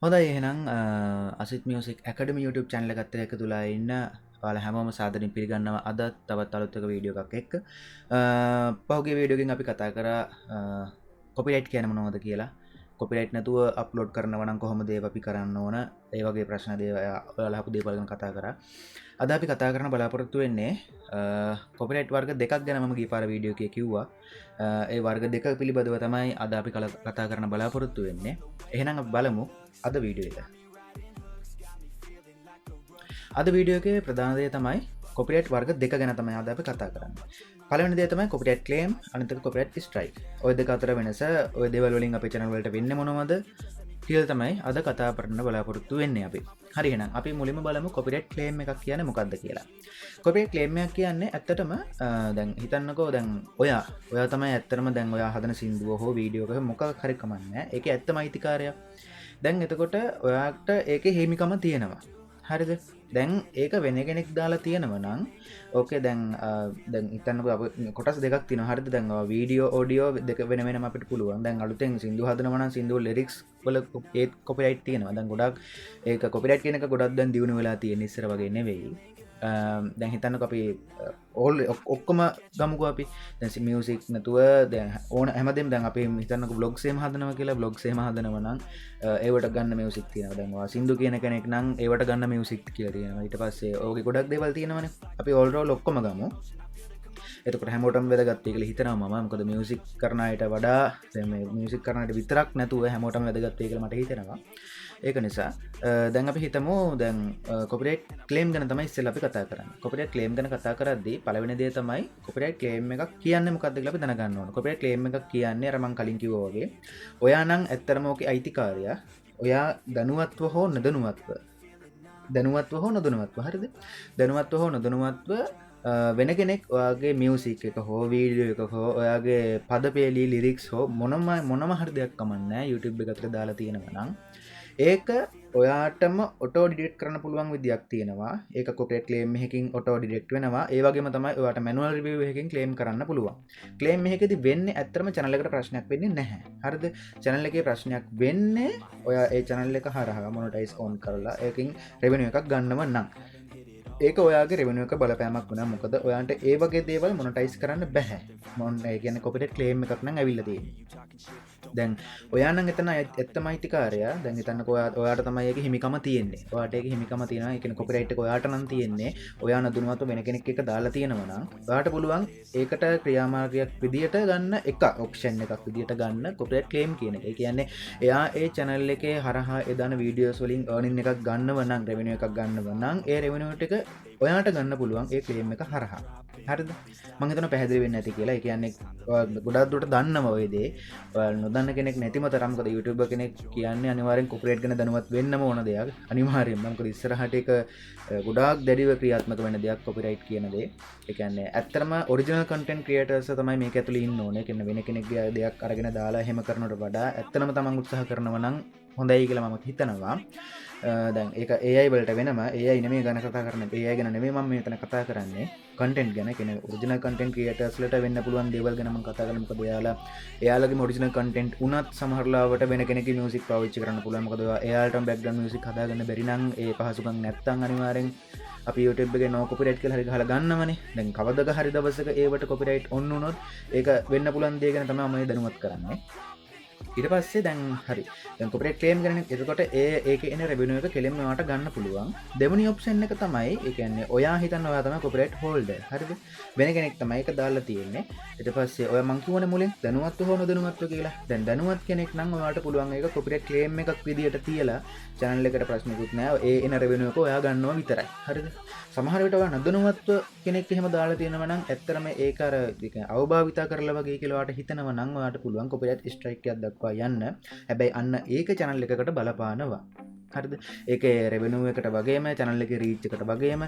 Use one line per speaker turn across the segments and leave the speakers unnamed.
හොඳයි, එහෙනම් අසිත් music ඇකඩමි YouTube channel එකත් එක්ක එකතු වෙලා ඉන්න ඔයාලා හැමෝම සාදරයෙන් පිළිගන්නවා අද තවත් අලුත් එක වීඩියෝ එකක් එක්ක. පහුගිය වීඩියෝ එකෙන් අපි කතා කරා කොපිරයිට් කියන්නේ මොනවද කියලා. කොපිරයිට් නැතුව අප්ලෝඩ් කරනවා නම් කොහොමද ඒව අපි කරන්න ඕන, ඒ වගේ ප්‍රශ්න දේවල් ඔයාලා අහපු දේවල් ගැන කතා කරා. අද අපි කතා කරන්න බලාපොරොත්තු වෙන්නේ කොපිරයිට් වර්ග දෙකක් ගැන. මම ගිය පාර වීඩියෝ එකේ කිව්වා. ඒ වර්ග දෙක පිළිබඳව තමයි අද අපි කතා කරන්න බලාපොරොත්තු වෙන්නේ. එහෙනම් අපි බලමු අද වීඩියෝ එක. අද වීඩියෝ එකේ ප්‍රධාන දේ තමයි කොපිරයිට් වර්ග දෙක ගැන තමයි අද අපි කතා කරන්නේ. පළවෙනි දේ තමයි කොපිරයිට් ක්ලේම්, අනිත් එක කොපිරයිට් ස්ට්‍රයික්. ඔය දෙක අතර වෙනස, ඔය දේවල් වලින් අපේ channel වලට වෙන්නේ මොනවද කියලා තමයි අද කතා කරන්න බලාපොරොත්තු වෙන්නේ අපි. හරි, එහෙනම් අපි මුලින්ම බලමු කොපිරයිට් ක්ලේම් එකක් කියන්නේ මොකක්ද කියලා. කොපිරයිට් ක්ලේම් එකක් කියන්නේ ඇත්තටම දැන් හිතන්නකෝ, දැන් ඔයා ඔයා තමයි ඇත්තටම දැන් ඔයා හදන සින්දුව හෝ වීඩියෝ එක මොකක් හරි කමක් නෑ. ඒකේ ඇත්තම අයිතිකාරයා. දැන් එතකොට ඔයාට ඒකේ හිමිකම තියෙනවා. හරිද? දැන් ඒක වෙන කෙනෙක් දාලා තියෙනවා නම් ඕකේ දැන් දැන් හිතන්නකෝ අපි කොටස් දෙකක් තියෙනවා. හරිද? දැන් ඔය වීඩියෝ ඔඩියෝ දෙක වෙන වෙනම අපිට පුළුවන්. දැන් අලුතෙන් සින්දු හදනවා නම් සින්දු ලිරික්ස් වල ඒත් කොපිරයිට් තියෙනවා. දැන් ගොඩක් ඒක කොපිරයිට් කියන එක ගොඩක් දැන් දියුණු වෙලා තියෙන, ඉස්සර වගේ නෙවෙයි. දැන් හිතන්නකෝ අපි ඕල් ඔක්කොම ගමුකෝ. අපි දැන් මියුසික් නැතුව දැන් ඕන හැමදේම, දැන් අපි හිතන්නකෝ බ්ලොග්ස් එහෙම හදනවා කියලා. බ්ලොග්ස් එහෙම හදනවා නම් ඒවට ගන්න මියුසික් තියෙනවා. දැන් ඔයා සින්දු කියන කෙනෙක් නම් ඒවට ගන්න මියුසික් කියලා තියෙනවා. ඊට පස්සේ ඕකේ ගොඩක් දේවල් තියෙනවනේ. අපි ඕල් රෝල් ඔක්කොම ගමු. එතකොට හැමෝටම වැදගත් වෙයි කියලා හිතනවා මම. මොකද මියුසික් කරන අයට වඩා, දැන් මේ මියුසික් කරන අයට විතරක් නැතුව හැමෝටම වැදගත් වෙයි කියලා මට හිතෙනවා. ඒක නිසා දැන් අපි හිතමු, දැන් කොපිරයිට් ක්ලේම් ගැන තමයි ඉස්සෙල්ලා අපි කතා කරන්නේ. කොපිරයිට් ක්ලේම් ගැන කතා කරද්දී පළවෙනි දේ තමයි කොපිරයිට් ක්ලේම් එකක් කියන්නේ මොකක්ද කියලා අපි දැනගන්න ඕන. කොපිරයිට් ක්ලේම් එකක් කියන්නේ අර මං කලින් කිව්වා වගේ ඔයා නම් ඇත්තටම ඕකේ අයිතිකාරයා. ඔයා දැනුවත්ව හෝ නොදැනුවත්ව, දැනුවත්ව හෝ නොදැනුවත්ව, හරිද? දැනුවත්ව හෝ නොදැනුවත්ව වෙන කෙනෙක් ඔයාගේ මියුසික් එක හෝ වීඩියෝ එක හෝ ඔයාගේ පදපේලි ලිරික්ස් හෝ මොනම මොනම හරි දෙයක් කමක් නෑ, YouTube එක අතර දාලා තියෙනවා නම් ඒක ඔයාටම ඔටෝ ඩිඩක්ට් කරන්න පුළුවන් විදියක් තියෙනවා. ඒක කොපිරයිට් ක්ලේම් එකකින් ඔටෝ ඩිඩක්ට් වෙනවා. ඒ වගේම තමයි ඔයාට මැනුවල් රිවිව් එකකින් ක්ලේම් කරන්න පුළුවන්. ක්ලේම් එකකදී වෙන්නේ ඇත්තටම channel එකට ප්‍රශ්නයක් වෙන්නේ නැහැ. හරිද? Channel එකේ ප්‍රශ්නයක් වෙන්නේ ඔයා ඒ channel එක හරහා මොනටයිස් ඔන් කරලා ඒකෙන් රෙවෙනියු එකක් ගන්නව නම් ඒක ඔයාගේ රෙවෙනියු එක බලපෑමක් වුණා. මොකද ඔයාන්ට ඒ වගේ දේවල් මොනටයිස් කරන්න බැහැ. මොන් ඒ කියන්නේ කොපිරයිට් ක්ලේම් එකක් නම් ඇවිල්ලා තියෙන්නේ. දැන් ඔයා නම් එතන ඇත්තම අයිතිකාරයා. දැන් හිතන්නකෝ ඔයාට තමයි ඒකේ හිමිකම තියෙන්නේ. ඔයාට ඒකේ හිමිකම තියෙනවා. ඒ කියන්නේ කොපිරයිට් එක ඔයාට නම් තියෙන්නේ. ඔයා නොදැනුවත්ව වෙන කෙනෙක් එක්ක දාලා තියෙනවා නම් ඔයාට පුළුවන් ඒකට ක්‍රියාමාර්ගයක් විදියට ගන්න, එක ඔප්ෂන් එකක් විදියට ගන්න කොපිරයිට් ක්ලේම් කියන එක. ඒ කියන්නේ එයා ඒ channel එකේ හරහා ඒ දාන වීඩියෝස් වලින් අර්නින් එකක් ගන්නව නම්, රෙවෙනියු එකක් ගන්නව නම්, ඒ රෙවෙනියු ටික ඔයාට ගන්න පුළුවන් ඒ ක්ලේම් එක හරහා. හරිද? මං හිතනවා පැහැදිලි වෙන්න ඇති කියලා. ඒ කියන්නේ ඔයා ගොඩක් දුරට දන්නවා ඔය දේ. ඔයා නොදන්න කෙනෙක් නැතිම තරම්. මොකද YouTuber කෙනෙක් කියන්නේ අනිවාර්යෙන් කොපිරයිට් ගැන දැනුවත් වෙන්නම ඕන දෙයක්. අනිවාර්යෙන්ම. මොකද ඉස්සරහට ඒක ගොඩාක් දැඩිව ක්‍රියාත්මක වෙන දෙයක් කොපිරයිට් කියන දේ. ඒ කියන්නේ ඇත්තටම ඔරිජිනල් කන්ටෙන්ට් ක්‍රියේටර්ස් තමයි මේක ඇතුලේ ඉන්න ඕනේ. ඒ කියන්නේ වෙන කෙනෙක්ගේ දෙයක් අරගෙන දාලා එහෙම කරනවට වඩා ඇත්තටම තමන් උත්සාහ කරනවා නම් හොඳයි කියලා මම හිතනවා. දැන් ඒක AI වලට වෙනම, AI නෙමෙයි ගැන කතා කරන්නේ. AI ගැන නෙමෙයි මම මෙතන කතා කරන්නේ. කන්ටෙන්ට් ගැන. කියන්නේ ඔරිජිනල් කන්ටෙන්ට් ක්‍රියේටර්ස් ලට වෙන්න පුළුවන් දේවල් ගැන මම කතා කරන්නේ. මොකද එයාලගේම ඔරිජිනල් කන්ටෙන්ට් උනත් සමහර ලාවට වෙන කෙනෙක්ගේ මියුසික් පාවිච්චි කරන්න පුළුවන්. මොකද එයාලටම බැක්ග්‍රවුන්ඩ් මියුසික් හදාගන්න බැරි නම්, ඒ පහසුකම් නැත්තම් අනිවාර්යෙන් අපි YouTube එකේ no copyright කියලා හරි ගහලා ගන්නවනේ. දැන් කවදක හරි දවසක ඒවට කොපිරයිට් ඔන් වුණොත් ඒක වෙන්න පුළුවන් දේ ගැන තමයි මම දැනුවත් කරන්නේ. ඊට පස්සේ දැන් හරි, දැන් කොපිරයිට් ක්ලේම් කරන එතකොට ඒකේ එන රෙවෙනියු එක කෙලින්ම ඔයාට ගන්න පුළුවන්. දෙවෙනි ඔප්ෂන් එක තමයි, ඒ කියන්නේ ඔයා හිතන්න ඔයා තමයි කොපිරයිට් හෝල්ඩර්. හරිද? වෙන කෙනෙක් තමයි ඒක දාලා තියෙන්නේ. ඊට පස්සේ ඔයා මං කියවනේ මුලින් දැනුවත්ව හෝ නොදැනුවත්ව කියලා. දැන් දැනුවත් කෙනෙක් නම් ඔයාට පුළුවන් ඒක කොපිරයිට් ක්ලේම් එකක් විදියට තියලා චැනල් එකට ප්‍රශ්නකුත් නෑ. ඒ එන රෙවෙනියු එක ඔයා ගන්නවා විතරයි. හරිද? සමහර විට ඔයා නොදැනුවත්ව කෙනෙක් එහෙම දාලා තියෙනවා නම් ඇත්තටම ඒක අර ඒ කියන්නේ අවභාවිතා කරලා වගේ කියලා ඔයාට හිතනවා නම් ඔයාට පුළුවන් කොපිරයිට් ස්ට්‍රයික් එකක් දක්වා යන්න. හැබැයි අන්න ඒක චැනල් එකකට බලපානවා. හරිද? ඒකේ රෙවෙනියු එකට වගේම channel එකේ රීච් එකට වගේම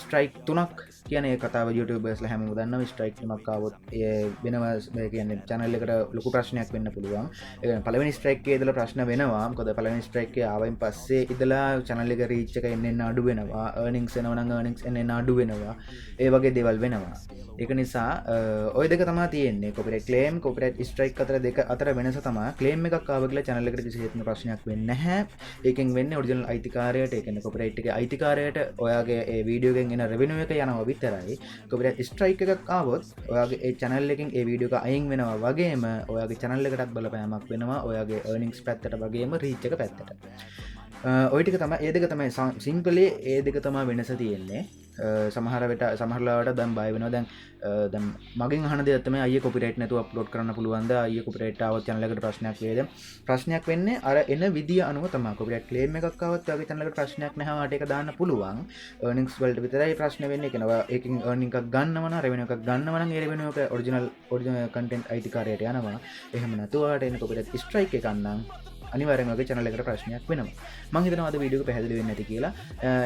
ස්ට්‍රයික් තුනක් කියන ඒ කතාව YouTubersලා හැමෝම දන්නවා. ස්ට්‍රයික් තුනක් ආවොත් ඒ වෙනම, ඒ කියන්නේ channel එකට ලොකු ප්‍රශ්නයක් වෙන්න පුළුවන්. ඒ කියන්නේ පළවෙනි ස්ට්‍රයික් එකේ ඉඳලා ප්‍රශ්න වෙනවා. මොකද පළවෙනි ස්ට්‍රයික් එක ආවෙන් පස්සේ ඉඳලා channel එක රීච් එක එන්න එන්න අඩු වෙනවා. අර්නින්ග්ස් එනවා නම් අර්නින්ග්ස් එන්න එන්න අඩු වෙනවා. ඒ වගේ දේවල් වෙනවා. ඒක නිසා ඔය දෙක තමයි තියෙන්නේ. කොපිරයිට් ක්ලේම්, කොපිරයිට් ස්ට්‍රයික් අතර දෙක අතර වෙනස තමයි ක්ලේම් එකක් ආව කියලා channel එකට කිසිසේත්ම ප්‍රශ්නයක් වෙන්නේ නැහැ. ඒකෙන් වෙන්නේ ඔරිජිනල් අයිතිකාරයට, ඒ කියන්නේ කොපිරයිට් එකේ අයිතිකාරයට ඔයාගේ ඒ වීඩියෝ එකෙන් එන රෙවෙනියු එක යනවා විතරයි. කොපිරයිට් ස්ට්‍රයික් එකක් ආවොත් ඔයාගේ ඒ channel එකෙන් ඒ වීඩියෝ එක අයින් වෙනවා වගේම ඔයාගේ channel එකටත් බලපෑමක් වෙනවා, ඔයාගේ අර්නින්ග්ස් පැත්තට වගේම රීච් එක පැත්තට. ඔය ටික තමයි, ඒ දෙක තමයි සිම්පලි ඒ දෙක තමයි වෙනස තියෙන්නේ. සමහර වෙට සමහර ලාවට දැන් බය වෙනවා. දැන් දැන් මගෙන් අහන දේ තමයි, අයියේ කොපිරයිට් නැතුව අප්ලෝඩ් කරන්න පුළුවන්ද? අයියේ කොපිරයිට් ආවොත් channel එකට ප්‍රශ්නයක් වේද? ප්‍රශ්නයක් වෙන්නේ අර එන විදිය අනුව තමයි. කොපිරයිට් ක්ලේම් එකක් ආවොත් ඔයාගේ channel එකට ප්‍රශ්නයක් නැහැ, ඔයාට ඒක දාන්න පුළුවන්. අර්නින්ග්ස් වලට විතරයි ප්‍රශ්න වෙන්නේ. ඒ කියන්නේ ඔයා ඒකෙන් අර්නින්ග් එකක් ගන්නව නම්, රෙවෙනියු එකක් ගන්නව නම්, ඒ රෙවෙනියු එක ඔරිජිනල් ඔරිජිනල් කන්ටෙන්ට් අයිතිකාරයට යනවා. එහෙම නැතුව ඔයාට එන කොපිරයිට් ස්ට්‍රයික් එකක් නම් අනිවාර්යෙන්ම ඔයාගේ channel එකට ප්‍රශ්නයක් වෙනවා. මං හිතනවා අද වීඩියෝ එක පැහැදිලි වෙන්න ඇති කියලා.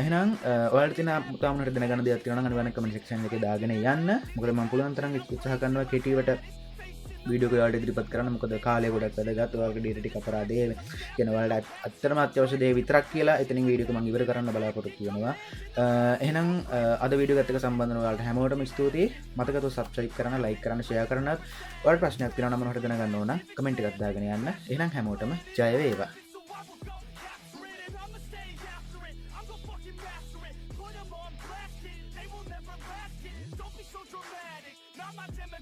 එහෙනම් ඔයාලට තියෙන තාම හරි දැනගන්න දෙයක් තියෙනවා නම් අනිවාර්යෙන් කමෙන්ට් සෙක්ෂන් එකේ දාගෙන යන්න. මොකද මං පුළුවන් තරම් උත්සාහ කරනවා කෙටිවට වීඩියෝ එක ඔයාලට ඉදිරිපත් කරන්න. මොකද කාලය ගොඩක් වැදගත්. ඔයාලගේ ඩේටා ටික අපරාධේ කියන ඔයාලට ඇත්තටම අත්‍යවශ්‍ය දේ විතරක් කියලා එතනින් වීඩියෝ එක මං ඉවර කරන්න බලාපොරොත්තු වෙනවා. එහෙනම් අද වීඩියෝ එකත් එක්ක සම්බන්ධ වුණ ඔයාලට හැමෝටම ස්තුතියි. මතක ඇතුව සබ්ස්ක්‍රයිබ් කරන්න, ලයික් කරන්න, ෂෙයා කරන්න. ඔයාලට ප්‍රශ්නයක් තියෙනවා නම් මොනවද දැනගන්න ඕන නම් කමෙන්ට් එකක් දාගෙන යන්න. එහෙනම් හැමෝටම ජය වේවා.
I'ma stay after it. I'm gonna fucking master it. Put 'em on blast it. They will never last it. Don't be so dramatic. Not my demographic.